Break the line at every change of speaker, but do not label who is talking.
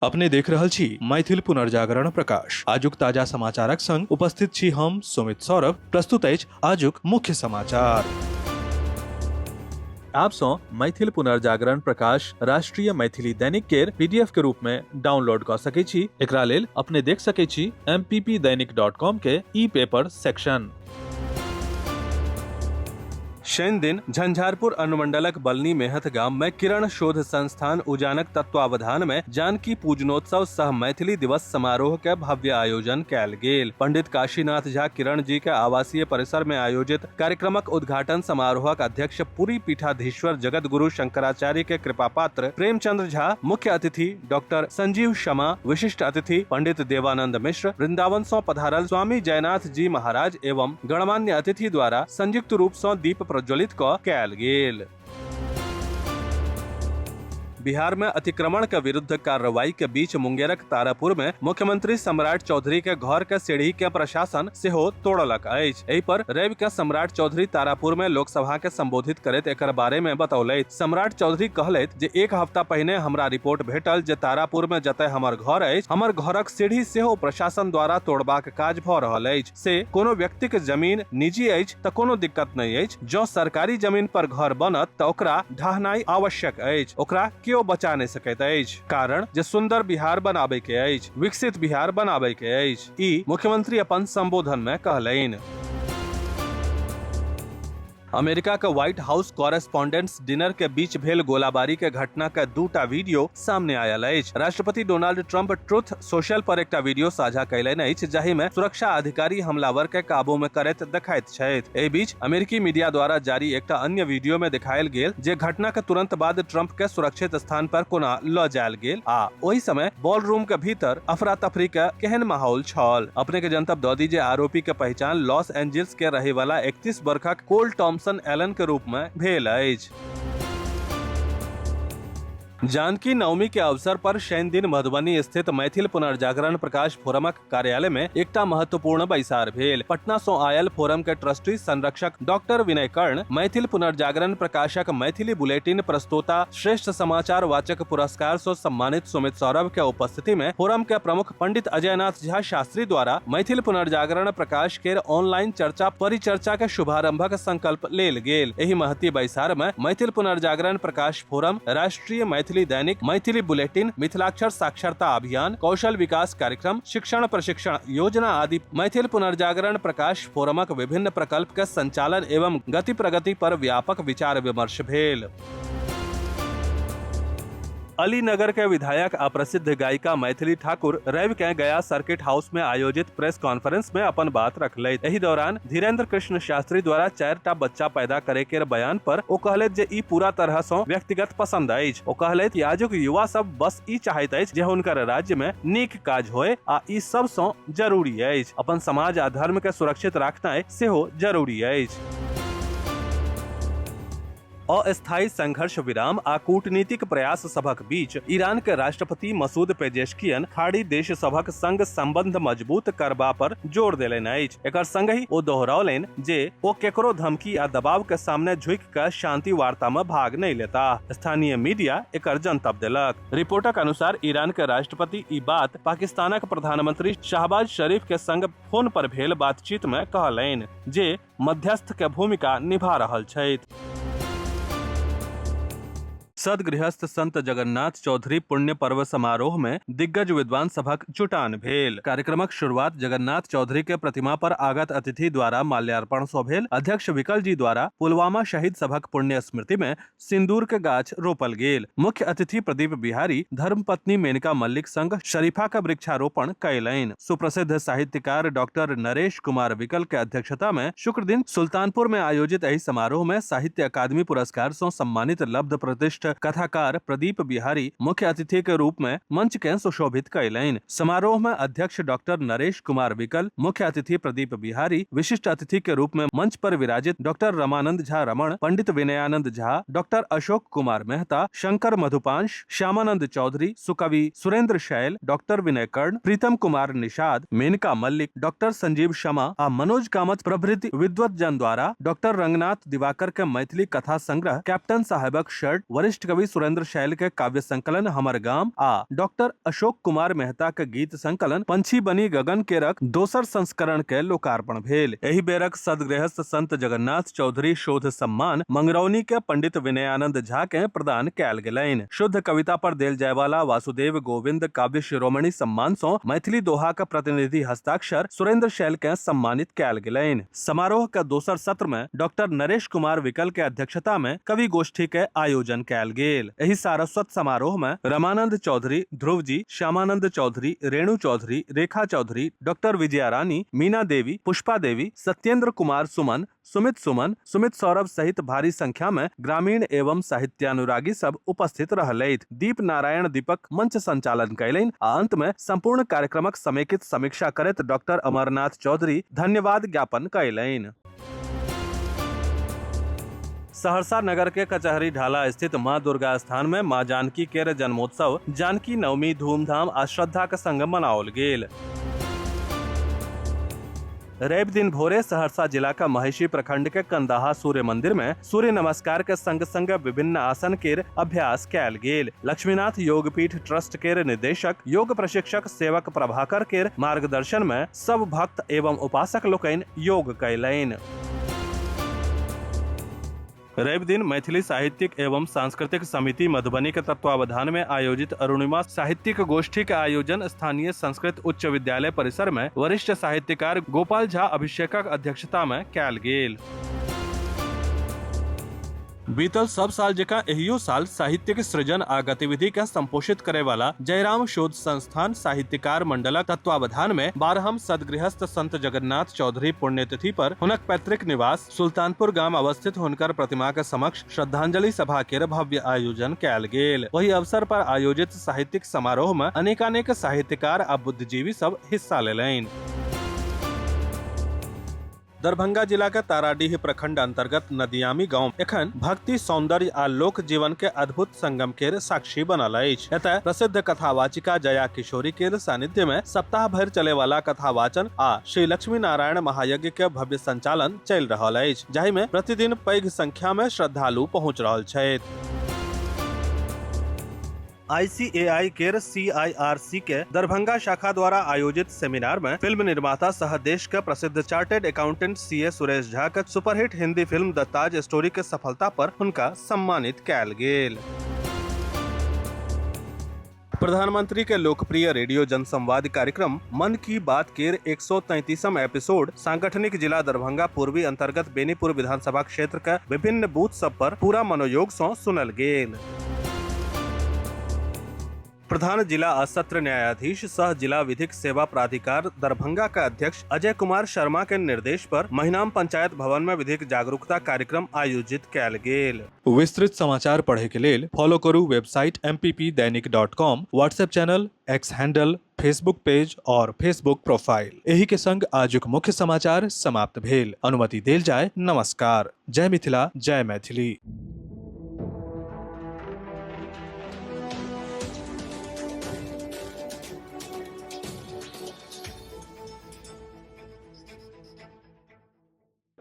अपने देख रहल छी मैथिल पुनर्जागरण प्रकाश। आजुक ताजा समाचारक संग उपस्थित छी हम सुमित सौरभ। प्रस्तुत अछि आजुक मुख्य समाचार। आप सँ मैथिल पुनर्जागरण प्रकाश राष्ट्रीय मैथिली दैनिक केर पीडीएफ के रूप में डाउनलोड कऽ सकै छी। एकरा लेल अपने देख सकै छी mppdainik.com के ई पेपर सेक्शन। शनि दिन झंझारपुर अनुमंडलक बलनी मेहथ गाम में किरण शोध संस्थान उजानक तत्वावधान में जानकी पूजनोत्सव सह मैथिली दिवस समारोह के भव्य आयोजन कयल गेल। पंडित काशीनाथ झा किरण जी के आवासीय परिसर में आयोजित कार्यक्रमक उद्घाटन समारोहक अध्यक्ष पुरी पीठाधीश्वर जगत गुरु शंकराचार्य के कृपा पात्र प्रेमचंद्र झा, मुख्य अतिथि डॉक्टर संजीव शर्मा, विशिष्ट अतिथि पंडित देवानंद मिश्र, वृंदावन सं पधारल स्वामी जयनाथ जी महाराज एवं गणमान्य अतिथि द्वारा संयुक्त रूप सं दीप प्रज्वलित क कयल गेल। बिहार में अतिक्रमण के विरुद्ध कार्रवाई के बीच मुंगेरक तारापुर में मुख्यमंत्री सम्राट चौधरी के घर के सीढ़ी के प्रशासन सेहो तोड़लक अछि। एहि पर रवि के सम्राट चौधरी तारापुर में लोकसभा के संबोधित करैत एकर बारे में बतौलथि। सम्राट चौधरी कहलथि जे एक हफ्ता पहिने हमरा रिपोर्ट भेटल जे तारापुर में जतय हमर घर अछि, हमर घरक सीढ़ी सेहो प्रशासन द्वारा तोड़बाक काज भ रहल अछि। से कोनो व्यक्तिक जमीन निजी अछि त कोनो दिक्कत नहि अछि, जँ सरकारी जमीन पर घर बनत त ओकरा ढहनाइ आवश्यक अछि, ओकरा केओ बचा नहि सकैत अछि, कारण जे सुंदर बिहार बनाबय के अछि, विकसित बिहार बनाबय के अछि, ई मुख्यमंत्री अपन संबोधन में कहलनि। अमेरिका के व्हाइट हाउस कॉरेस्पॉन्डेंट्स डिनर के बीच भेल गोलाबारी के घटना के दूटा वीडियो सामने आयल अछि। राष्ट्रपति डोनाल्ड ट्रंप ट्रुथ सोशल पर एकटा वीडियो साझा कयलनि अछि, जाहि मे सुरक्षा अधिकारी हमलावर के काबू मे करैत देखाइत छथि। एहि बीच अमेरिकी मीडिया द्वारा जारी एकटा अन्य वीडियो मे देखायल गेल जे घटना के तुरंत बाद ट्रंप के सुरक्षित स्थान पर कोना ल जायल गेल आ ओहि समय बॉल रूम के भीतर अफरा तफरी के केहन माहौल छल। अपने के जनतब दऽ दी जे आरोपी के पहचान लॉस एंजिल्स के रहे वाला 31 वर्षक कोल टॉम्पसन एलन के रूप में भेल अछि। जानकी नवमी के अवसर पर शनि दिन मधुबनी स्थित मैथिल पुनर्जागरण प्रकाश फोरमक कार्यालय में एकटा महत्वपूर्ण बैसार भेल। पटना सं आयल फोरम के ट्रस्टी संरक्षक डॉक्टर विनय कर्ण, मैथिल पुनर्जागरण प्रकाशक मैथिली बुलेटिन प्रस्तोता श्रेष्ठ समाचार वाचक पुरस्कार सं सम्मानित सुमित सौरभ के उपस्थिति में फोरम के प्रमुख पंडित अजयनाथ झा शास्त्री द्वारा मैथिल पुनर्जागरण प्रकाश के ऑनलाइन चर्चा परिचर्चा के शुभारंभक संकल्प लेल गेल। एहि महती बैसार में मैथिल पुनर्जागरण प्रकाश फोरम, राष्ट्रीय मैथिली दैनिक, मैथिली बुलेटिन, मिथिलाक्षर साक्षरता अभियान, कौशल विकास कार्यक्रम, शिक्षण प्रशिक्षण योजना आदि मैथिल पुनर्जागरण प्रकाश फोरमक विभिन्न प्रकल्प के संचालन एवं गति प्रगति पर व्यापक विचार विमर्श भेल। अलीनगर के विधायक आ प्रसिद्ध गायिका मैथिली ठाकुर रवि के गया सर्किट हाउस में आयोजित प्रेस कॉन्फ्रेंस में अपन बात रखलथि। एहि दौरान धीरेन्द्र कृष्ण शास्त्री द्वारा 4टा बच्चा पैदा करे के बयान पर ओ कहलथि जे ई पूरा तरह सँ व्यक्तिगत पसंद अछि। ओ कहलथि कि आजुक युवा सब बस ई चाहैत अछि जे हुनकर राज्य में नीक काज होय आ ई सब सँ जरूरी अछि। अपन समाज आ धर्म के सुरक्षित राखनाइ सेहो जरूरी अछि। अस्थायी संघर्ष विराम आ कूटनीतिक प्रयास सभक बीच ईरान के राष्ट्रपति मसूद पेजेशकियन खाड़ी देश सभक संग संबंध मजबूत करबा पर जोर देलनि अछि। एकर संगहि ओ दोहरौलनि जे ओ केकरो धमकी आ दबाव के सामने झुकि कऽ शांति वार्ता में भाग नहि लेताह। स्थानीय मीडिया एकर जनतब देलक। रिपोर्टक अनुसार ईरान के राष्ट्रपति ई बात पाकिस्तानक प्रधानमंत्री शहबाज शरीफ के संग फोन पर भेल बातचीत में कहलनि जे मध्यस्थ के भूमिका निभा रहल छथि। सदगृहस्थ संत जगन्नाथ चौधरी पुण्य पर्व समारोह में दिग्गज विद्वान सभक जुटान भेल। कार्यक्रमक शुरुआत जगन्नाथ चौधरी के प्रतिमा पर आगत अतिथि द्वारा माल्यार्पण सं भेल। अध्यक्ष विकल जी द्वारा पुलवामा शहीद सभक पुण्य स्मृति में सिंदूर के गाछ रोपल गेल। मुख्य अतिथि प्रदीप बिहारी धर्मपत्नी मेनका मल्लिक संग शरीफा के वृक्षारोपण कयलनि। सुप्रसिद्ध साहित्यकार डॉक्टर नरेश कुमार विकल के अध्यक्षता में शुक्र दिन सुल्तानपुर में आयोजित एहि समारोह में साहित्य अकादमी पुरस्कार सं सम्मानित लब्ध प्रतिष्ठ कथाकार प्रदीप बिहारी मुख्य अतिथि के रूप में मंच के सुशोभित कयलनि। समारोह में अध्यक्ष डॉक्टर नरेश कुमार विकल, मुख्य अतिथि प्रदीप बिहारी, विशिष्ट अतिथि के रूप में मंच पर विराजित डॉक्टर रमानंद झा रमण, पंडित विनयानंद झा, डॉक्टर अशोक कुमार मेहता, शंकर मधुपांश, श्यामानंद चौधरी, सुकवि सुरेंद्र शैल, डॉक्टर विनय कर्ण, प्रीतम कुमार निषाद, मेनका मल्लिक, डॉक्टर संजीव शर्मा आ मनोज कामत प्रभृति विद्वत जन द्वारा डॉक्टर रंगनाथ दिवाकर के मैथिली कथा संग्रह कैप्टन साहेबक शर्ट वरिष्ठ वरिष्ठ कवि सुरेंद्र शैल के काव्य संकलन हमर गाम आ डॉक्टर अशोक कुमार मेहता के गीत संकलन पंछी बनी गगन केरक दोसर संस्करण के लोकार्पण भेल। एहि बेरक सदगृहस्थ संत जगन्नाथ चौधरी शोध सम्मान मंगरौनी के पंडित विनयानंद झा के प्रदान कयल गेलनि। शुद्ध कविता पर देल जाय वाला वासुदेव गोविंद काव्य शिरोमणि सम्मान सं मैथिली दोहा के प्रतिनिधि हस्ताक्षर सुरेंद्र शैल के सम्मानित कयल गेलनि। समारोह के दोसर सत्र में डॉक्टर नरेश कुमार विकल के अध्यक्षता में कवि गोष्ठी के आयोजन कयल गेल। एहि सारस्वत समारोह में रमानंद चौधरी, ध्रुव जी, श्यामानंद चौधरी, रेणु चौधरी, रेखा चौधरी, डॉक्टर विजया रानी, मीना देवी, पुष्पा देवी, सत्येंद्र कुमार सुमन, सुमित सुमन, सुमित सौरभ सहित भारी संख्या में ग्रामीण एवं साहित्यानुरागी सब उपस्थित रहलथि। दीप नारायण दीपक मंच संचालन कयलनि आ अंत में संपूर्ण कार्यक्रमक समेकित समीक्षा करैत डॉक्टर अमरनाथ चौधरी धन्यवाद ज्ञापन कयलनि। सहरसा नगर के कचहरी ढाला स्थित मां दुर्गा स्थान में मां जानकी केर जन्मोत्सव जानकी नवमी धूमधाम आ श्रद्धा के संग मनाओल गेल। रवि दिन भोरे सहरसा जिला का महिषी प्रखंड के कंदाहा सूर्य मंदिर में सूर्य नमस्कार के संग संग विभिन्न आसन केर अभ्यास कयल गेल। लक्ष्मीनाथ योगपीठ ट्रस्ट केर निदेशक योग प्रशिक्षक सेवक प्रभाकर केर मार्गदर्शन में सब भक्त एवं उपासक लोकनि योग कयलनि। रवि दिन मैथिली साहित्यिक एवं सांस्कृतिक समिति मधुबनी के तत्वावधान में आयोजित अरुणिमा साहित्यिक गोष्ठी के आयोजन स्थानीय संस्कृत उच्च विद्यालय परिसर में वरिष्ठ साहित्यकार गोपाल झा अभिषेकक अध्यक्षता में कयल गेल। बीतल सब साल जकाँ एहियो साल साहित्यिक सृजन आ गतिविधि के संपोषित करे वाला जयराम शोध संस्थान साहित्यकार मंडलक तत्वावधान में 12हम सदगृहस्थ संत जगन्नाथ चौधरी पुण्यतिथि पर हुनक पैतृक निवास सुल्तानपुर गाम अवस्थित हुनकर प्रतिमा के समक्ष श्रद्धांजलि सभा के भव्य आयोजन कयल गेल। वही अवसर पर आयोजित साहित्यिक समारोह में अनेकानेक साहित्यकार आ बुद्धिजीवी सब हिस्सा लेलनि। दरभंगा जिला के ताराडीह प्रखंड अंतर्गत नदियामी गांव एखन भक्ति, सौंदर्य आ लोक जीवन के अद्भुत संगम के साक्षी बनल अछि। एतय प्रसिद्ध कथावाचिका जया किशोरी के सानिध्य में सप्ताह भरि चले वाला कथावाचन आ श्री लक्ष्मी नारायण महायज्ञ के भव्य संचालन चलि रहल अछि, जाहि में प्रतिदिन पैघ संख्या में श्रद्धालु पहुंच रहल छथि। आईसीएआई केर सीआईआरसी के दरभंगा शाखा द्वारा आयोजित सेमिनार में फिल्म निर्माता सह देश के प्रसिद्ध chartered accountant CA Suresh Jha के superhit Hindi film the Taj story के सफलता पर हुनका सम्मानित कयल गेल। प्रधानमंत्री के लोकप्रिय रेडियो जनसंवाद कार्यक्रम मन की बात केर 133म एपिसोड सांगठनिक जिला दरभंगा पूर्वी अंतर्गत बेनीपुर विधानसभा क्षेत्र के विभिन्न बूथ सब पर पूरा मनोयोग सं सुनल गेल। प्रधान जिला आ सत्र न्यायाधीश सह जिला विधिक सेवा प्राधिकार दरभंगा के अध्यक्ष अजय कुमार शर्मा के निर्देश पर महिनाम पंचायत भवन में विधिक जागरूकता कार्यक्रम आयोजित कयल गेल। विस्तृत समाचार पढ़े के लेल फॉलो करू website mppdainik.com, WhatsApp channel, X handle, Facebook page और फेसबुक प्रोफाइल। एही के संग आजुक मुख्य समाचार समाप्त भेल। अनुमति देल जाय। नमस्कार। जय मिथिला, जय मैथिली।